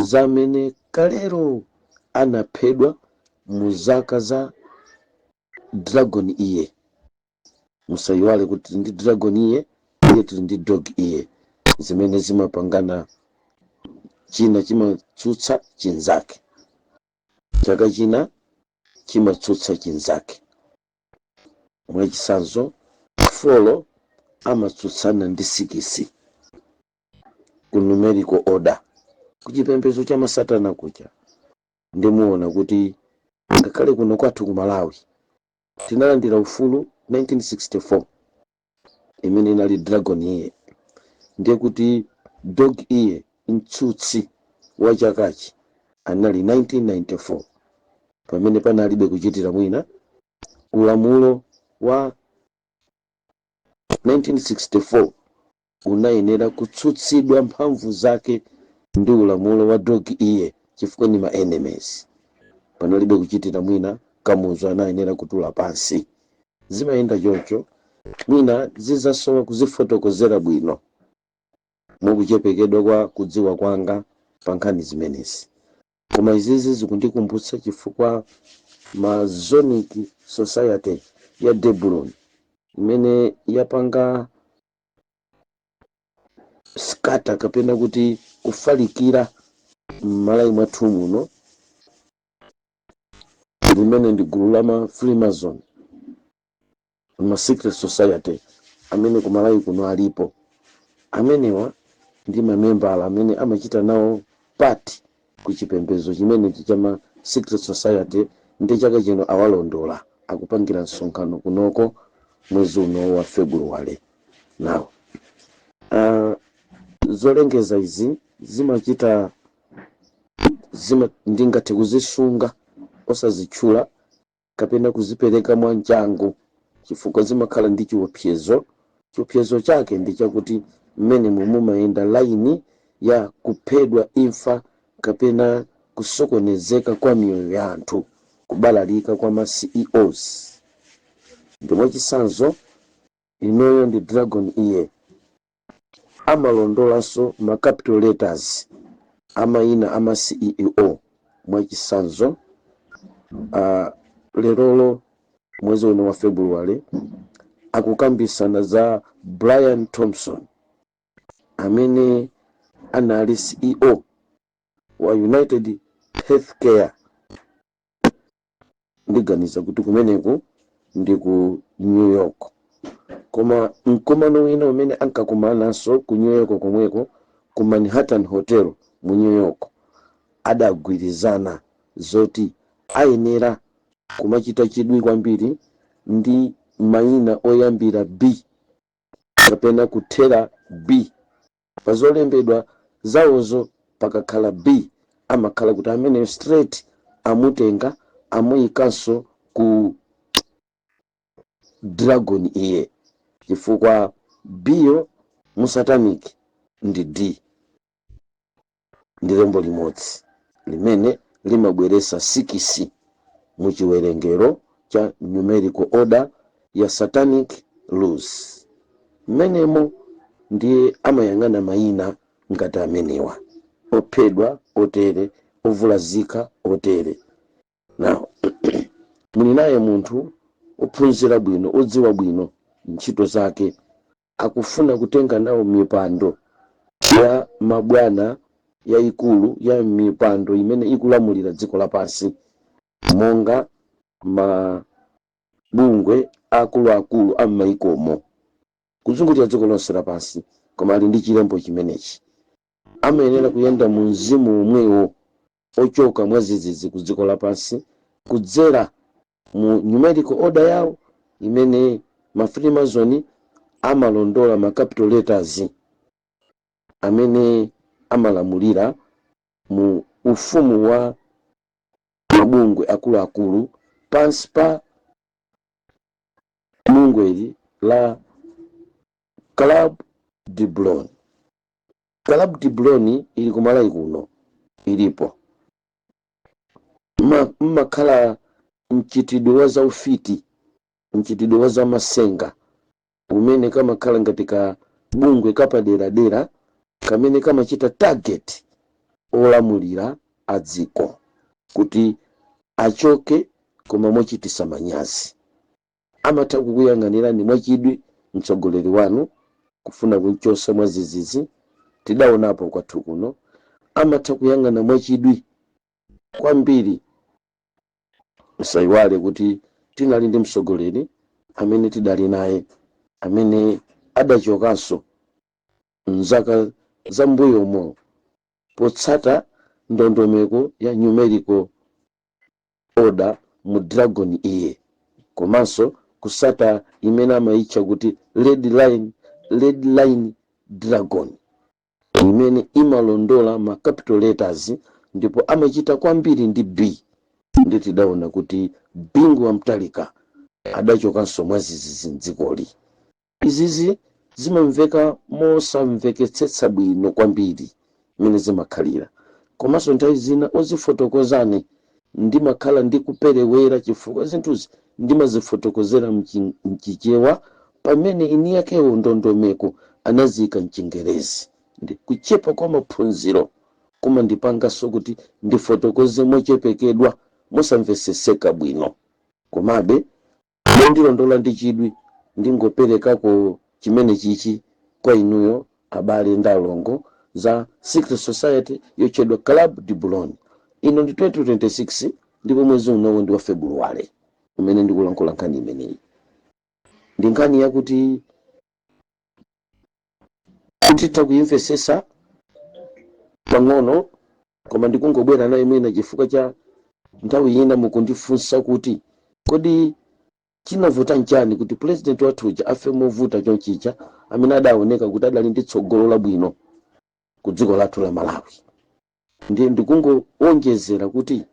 zamene kalero anaphedwa mu zaka za Dragon Year. Musayiwale kuti tili ndi Dragon Year, iye tili ndi Dog Year, zimene zimapangana, china chimatsutsa chinzake, chaka china chimatsutsa chinzake. Mwachitsanzo, 4 amatsutsana ndi 6 ku numerical order kuchipembedzo cha masatana kuja. Ndimuona kuti ngakhale kuno kwathu ku Malawi tinalandira ufulu 1964 imene inali Dragon Year, ndiye kuti Dog Year, mtsutsi wa chakachi, anali 1994, pamene panalibe kuchitira mwina. Ulamulo wa 1964 unayenera kutsutsidwa mphamvu zake ndi ulamulo wa Dog Year, chifukwa ni ma enemies. Panalibe kuchitira mwina, Kamuzu anayenera kutula pansi. Zimayenda choncho, mwina zizasowa kuzifotokozera bwino. Mwakuchepekedwa kwa kudziwa kwanga pa nkhani zimenezi, koma izizi zikundikumbutsa chifukwa Masonic Society ya De Bron imene yapanga scatter kapena kuti kufalikira m'Malawi mwathu muno, limene ndi gulu la ma Freemason, ma secret society amene ku Malawi kuno alipo. Amenewa ndi mamembala amene amachita nawo part ku chipembedzo chimenechi cha ma secret society. Ndi chaka chino awalondola, akupangira msonkhano kunoko mwezi uno wa February. Now, zolengeza izi zimachita zima, ndingathe kuzisunga osazitchula kapena kuzipereka mwamchangu chifukwa zimakhala ndi chiopsezo. Chiopsezo chake ndi chakuti mmene mumayenda laini ya kuphedwa, imfa kapena kusokonezeka kwa miyoyo ya anthu, kubalalika kwa ma CEOs. Ndi mwachitsanzo, inoyo ndi Dragon Ear, amalondolanso ma capital letters amayina ama CEO. Mwachitsanzo, lerolo mwezi uno wa February akukambisana za Brian Thompson amene anali CEO wa United Healthcare. Ndiganiza kuti kumeneku ndi ku New York. Koma mkumano wina umene ankakumananso ku New York komweko, ku Manhattan Hotel mu New York, adagwirizana zoti ayenera kumachita chidwi kwambiri ndi mayina oyambira B kapena kuthera B pa zolembedwa zawozo. Pakakhala B, amakhala kuti amene straight amutenga, amuyikanso ku Dragon Ear, chifukwa B yo mu satanic ndi D, ndi lembo limodzi limene limabweresa 6 mu chiwerengero cha numerical order ya satanic rules. Mmenemo ndiye amayang'ana mayina ngati amenewa, ophedwa otere, ovulazika otere. Now, muli naye munthu ophunzira bwino, odziwa bwino ntchito zake, akufuna kutenga nawo mipando ya mabwana yayikulu ya mipando imene ikulamulira dziko lapansi, monga mabungwe akuluakulu a m'mayikomo kuzungulira dziko lonse lapansi, koma ali ndi chilembo chimenechi, amayenera kuyenda mu mzimu omwewo ochoka mwadzidzidzi ku dziko lapansi kudzera mu numerical order yawo imene ma Freemason amalondola ma capital letters amene amalamulira mu ufumu wa mabungwe akuluakulu pansi pa bungweli la Club de Blon. Club de Blon ili kumalawi kuno, ilipo. Mmakhala mchitidwe wa zaufiti, mchitidwe wa zamasenga umene kamakhala ngati ka bungwe kapaderadera kamene kamachita target olamulira a dziko kuti achoke, koma mochitisa manyazi. Amatha kukuyang'anirani mwachidwi mtsogoleri wanu, kufuna kumchosa mwadzidzidzi. Tidaonapo kwathu kuno, amatha kuyang'ana mwachidwi kwambiri. Musayiwale kuti tinali ndi mtsogoleri amene tidali naye amene adachokanso mzaka za mbuyomo potsata ndondomeko ya numerical order mu Dragon Ear, komanso kusata imene amayitcha kuti red line, red line dragon, imene imalondola ma capital letters ndipo amachita kwambiri ndi B. Ndi tidaona kuti Bingu wa Mutharika adachokanso mwadzidzidzi mdzikoli. Izizi zimamveka mosamveketsetsa bwino kwambiri mmene zimakhalira, komanso nthawi zina ozifotokozani ndimakhala ndikuperewera, chifukwa zinthuzi ndimazifotokozera mchichewa pamene ini yakewo ndondomeko anaziyika mchingerezi. Ndi kuchepa kwa maphunziro kumandipanganso kuti ndifotokoze mochepekedwa, mosamveseseka bwino. Komabe mondilondola ndi chidwi, ndingoperekako chimene chichi kwa inuyo abale ndi alongo za secret society yotchedwa Club de Boulogne. Ino ndi 2026 ndipo mwezi unowo ndi wa Februwale umene ndikulankhula nkhani imeneyi. Ndi nkhani yakuti titha kuyimvesesa pang'ono, koma ndikungobwera nayo mwina chifukwa cha nthawi ina mukundifunsa kuti kodi chinavuta nchani kuti president wathu uja afe movuta chonchicha, amene adaoneka kuti adali ndi tsogolo labwino ku dziko lathu la Malawi. Ndiye ndikungowonjezera kuti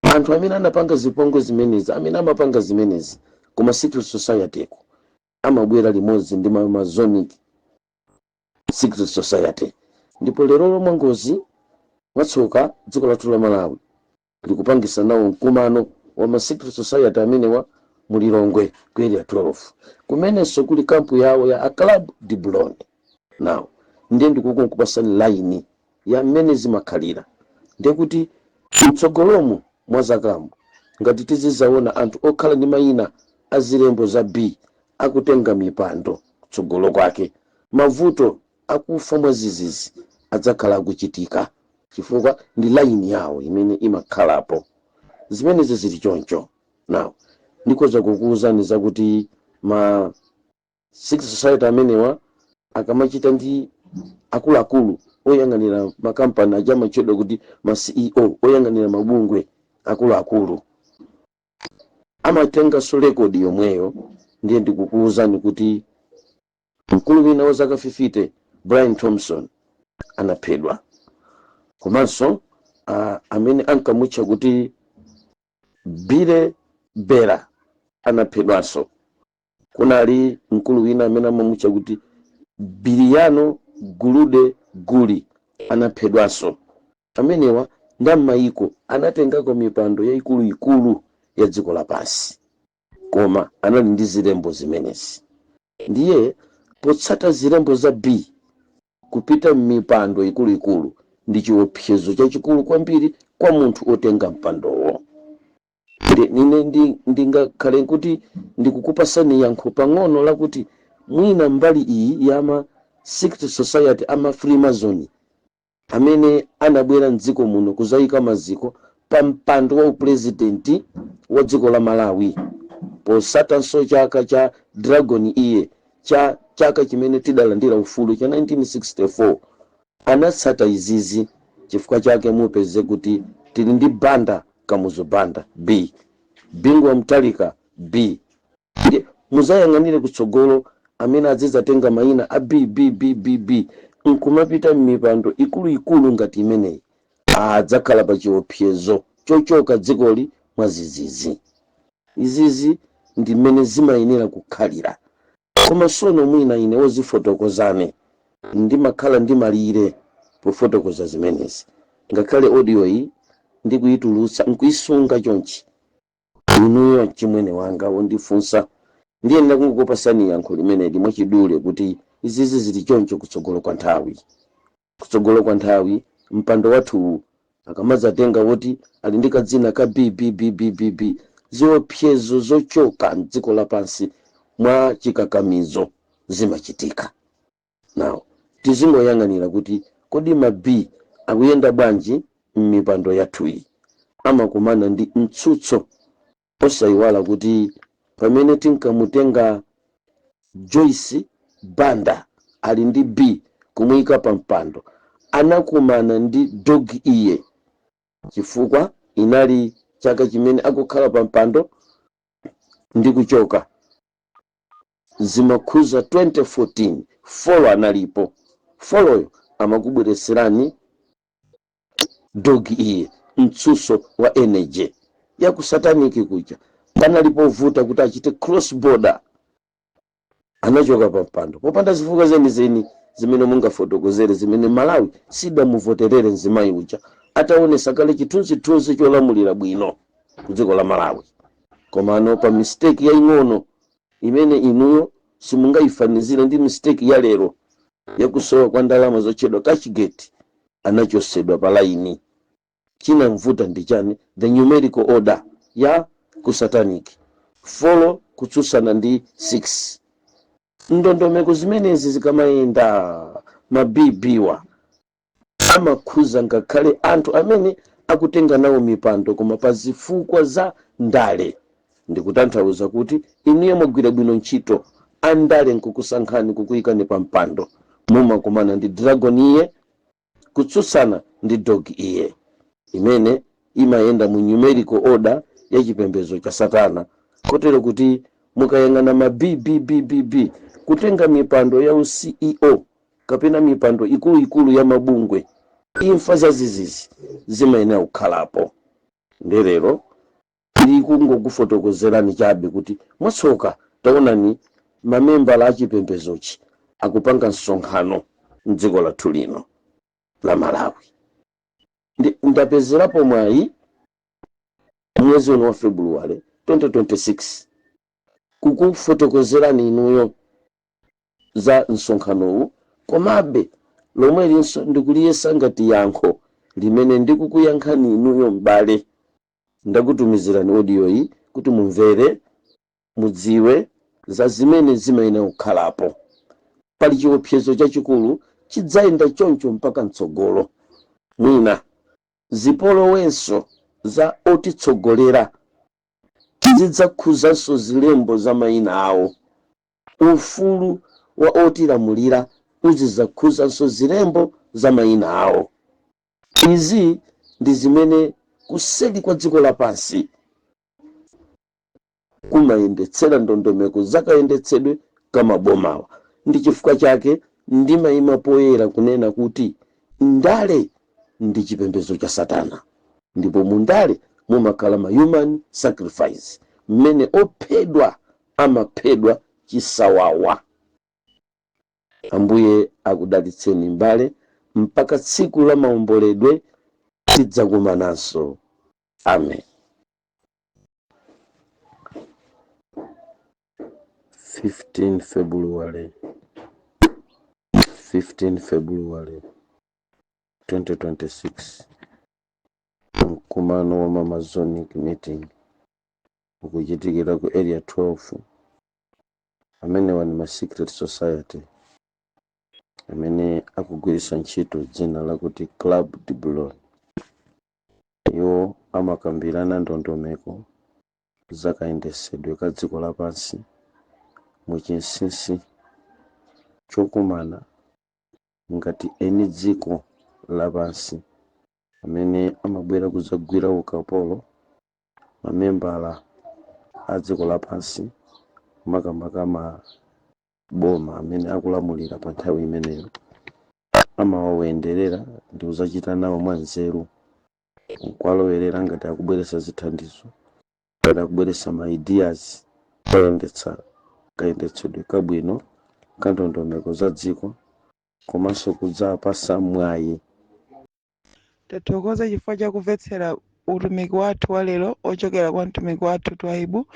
anthu amene anapanga zipongwe zimenezi, amene amapanga zimenezi koma secret society ko, amabwera limodzi ndi ma Masonic secret society. Ndipo lero lomwe ngozi mwatsoka dziko lathu la Malawi likupangisa nawo mkumano wa ma secret society amenewa mu Lilongwe ku Area 12, kumenenso kuli camp yawo ya a Club de Boulogne. Now ndiye ndikukupasani line ya mmene zimakhalira. Ndiye kuti mtsogolomo mwa zakamo, ngati tizizaona anthu okhala ndi mayina a zilembo za B akutenga mipando kutsogolo kwake, mavuto akufa mwazizizi adzakhala akuchitika, chifukwa ndi line yawo imene imakhalapo. Zimenezi zili choncho. Now ndikhoza kukuwuzani zakuti ma secret society amenewa akamachita ndi akuluakulu oyang'anira makampani aja amatchedwa kuti ma CEO, oyang'anira mabungwe akuluakulu, amatenganso record yomweyo. Ndiye ndikukuwuzani kuti mkulu wina wa zaka 50, Brian Thompson, anaphedwa. Komanso amene ankamutcha kuti Billy Bera anaphedwanso. Kunali mkulu wina amene amamutcha kuti Biliyano Gulude Guli anaphedwanso. Amenewa ndi m'mayiko anatengako mipando yayikuluikulu ya dziko lapansi, koma anali ndi zilembo zimenezi. Ndiye potsata zilembo za B kupita m'mipando ikuluikulu ndi chiopsezo chachikulu kwambiri kwa munthu otenga mpandowo. Ine ndingakhale kuti ndikukupasani yankho pang'ono lakuti mwina mbali iyi yama secret society ama Freemason amene anabwera mdziko muno kuzayika maziko pa mpando wa upurezidenti wa dziko la Malawi, posatanso chaka cha dragon iye cha chaka chimene tidalandira ufulu cha 1964, anatsata izizi. Chifukwa chake mupeze kuti tili ndi Banda, Kamuzu Banda B, Bingu wa Mutharika B. Ndiye muzayang'anire kutsogolo amene azidzatenga mayina a B B B B B nkumapita m'mipando ikuluikulu ngati imeneyi, adzakhala pa chiopsezo chochoka dzikoli mwazizizi. Izizi ndi mmene zimayenera kukhalira. Koma sono mwina ine wozifotokozane ndimakhala ndi malire pofotokoza zimenezi. Ngakhale audio iyi ndikuyitulutsa nkuyisunga chonchi, inuyo chimwene wanga wondifunsa, ndiyenera kungokupasani yankho limeneli mwachidule kuti izizi zili choncho. Kutsogolo kwa nthawi, kutsogolo kwa nthawi, mpando wathuwu akamadzatenga woti ali ndi kadzina ka BBBBBB, ziopsezo zochoka mdziko lapansi mwa chikakamizo zimachitika. Now tizingoyang'anira kuti kodi ma B akuyenda bwanji m'mipando yathuyi, amakumana ndi mtsutso. Osayiwala kuti pamene tinkamutenga Joyce Banda ali ndi B kumuyika pa mpando, anakumana ndi dog iye, chifukwa inali chaka chimene akukhala pa mpando ndi kuchoka, zimakhuza 2014. Four analipo, fouryo amakubweretserani dog iye, mtsutso wa energy ya ku satanic kuja. Panalipo vuta kuti achite cross border, anachoka pa mpando popanda zifukwa zenizeni zimene mungafotokozere zimene Malawi sidamuvoterere mzimayi uja, ataonesa kale chithunzithunzi cholamulira bwino ku dziko la Malawi. Komano pa mistake yaying'ono imene inuyo simungayifanizire ndi mistake ya lero. Yakusowa kwa ndalama zotchedwa Cashgate anachosedwa pa laini. Chinamvuta ndi chani? The numerical order ya ku satanic, 4 kutsutsana ndi 6. Ndondomeko zimenezi zikamayenda, mabibiwa amakhuza ngakhale anthu amene akutenga nawo mipando, koma pa zifukwa za ndale. Ndikutanthauza kuti inuyo mwagwira bwino ntchito, andale nkukusankhani, kukuyikani pa mpando, mumakumana ndi dragon iye kutsutsana ndi dog iye, imene imayenda mu numerical order ya chipembedzo cha satana. Kotero kuti mukayang'ana ma BBBBB kutenga mipando ya CEO kapena mipando ikuluikulu ya mabungwe, imfa zazizizi zimayenera kukhalapo. Ndelero ndikungokufotokozerani chabe kuti mwatsoka taonani mamembala achipembezochi akupanga msonkhano mdziko lathu lino la Malawi. Ndapezerapo mwayi mwezi uno wa February 2026 kukufotokozerani inuyo za msonkhanowu, komabe lomwe linso ndikuliyesa ngati yankho limene ndikukuyankhani inuyo m'bale. Ndakutumizirani audio iyi kuti mumvere, mudziwe za zimene zimayenera kukhalapo. Pali chiopsezo chachikulu chidzayenda choncho mpaka mtsogolo. Mwina zipolowenso za otitsogolera zidzakhuzanso zilembo za mayina awo. Ufulu wa otilamulira uzidzakhuzanso zilembo za mayina awo. Izi ndi zimene kuseli kwa dziko lapansi kumayendetsera ndondomeko zakayendetsedwe kamabomawa. Ndi chifukwa chake ndimayima poyera kunena kuti ndale ndi chipembedzo cha satana, ndipo mu ndale mumakhala ma human sacrifice, mmene ophedwa amaphedwa chisawawa. Ambuye akudalitseni mbale, mpaka tsiku la maomboledwe tidzakumananso. Amen. 15 February, 15 February 2026, mkumano wa Mamazonic meeting ukuchitikira ku Area 12. Amenewa ni ma secret society amene akugwiritsa ntchito dzina lakuti Club de Boulogne. Iwo amakambirana ndondomeko zakayendetsedwe ka dziko lapansi mu chinsinsi chokumana ngati eni dziko lapansi amene amabwera kudzagwira ukapolo mamembala a dziko lapansi, makamaka maboma amene akulamulira pa nthawi imeneyo. Amawayenderera ndi kudzachita nawo mwanzeru, nkuwalowerera ngati akubweretsa zithandizo, ngati akubweretsa ma ideas oyendetsa kayendetsedwe kabwino ka ndondomeko za dziko, komanso kudzapasa mwayi. Tathokoza chifukwa chakumvetsera utumiki wathu wa lero ochokera kwa mtumiki wathu Twaibu.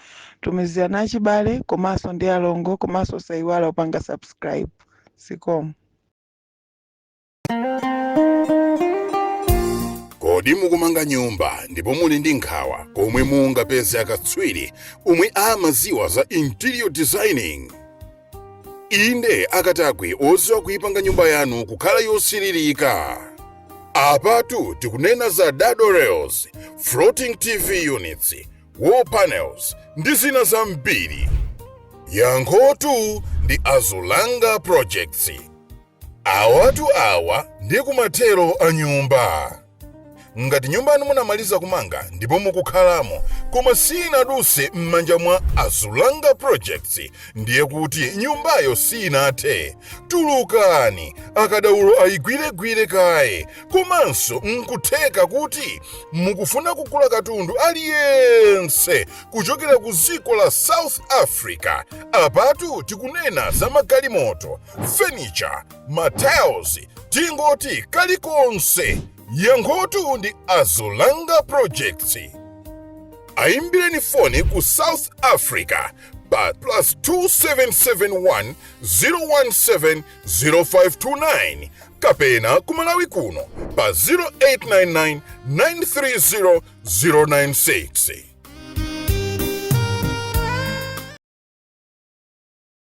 Tumizirana achibale komanso ndi alongo, komanso osayiwala kupanga subscribe. Zikomo. Kodi mukumanga nyumba ndipo muli ndi nkhawa komwe mungapeze akatswiri omwe amaziwa za interior designing? Inde, akatakwe oziwa kuipanga nyumba yanu kukhala yosiririka. Apatu tikunena za dado rails, floating TV units, wall panels ndi zina zambiri. Yankhotu ndi Azulanga Projects. Awatu awa ndiye kumathero a nyumba. Ngati nyumba yanu munamaliza kumanga ndipo mukukhalamo, koma sinaduse m'manja mwa Azulanga Projects, ndiye kuti nyumbayo sinathe. Tulukani, akadaulo ayigwiregwire kaye. Komanso nkutheka kuti mukufuna kugula katundu aliyense kuchokera ku dziko la South Africa. Apatu tikunena za magalimoto, furniture, ma tiles, tingoti kalikonse. Yankhotu ndi Azulanga Projects. Ayimbireni foni ku South Africa pa pa +2771 017 0529 kapena kumalawi kuno pa 0899 930 096.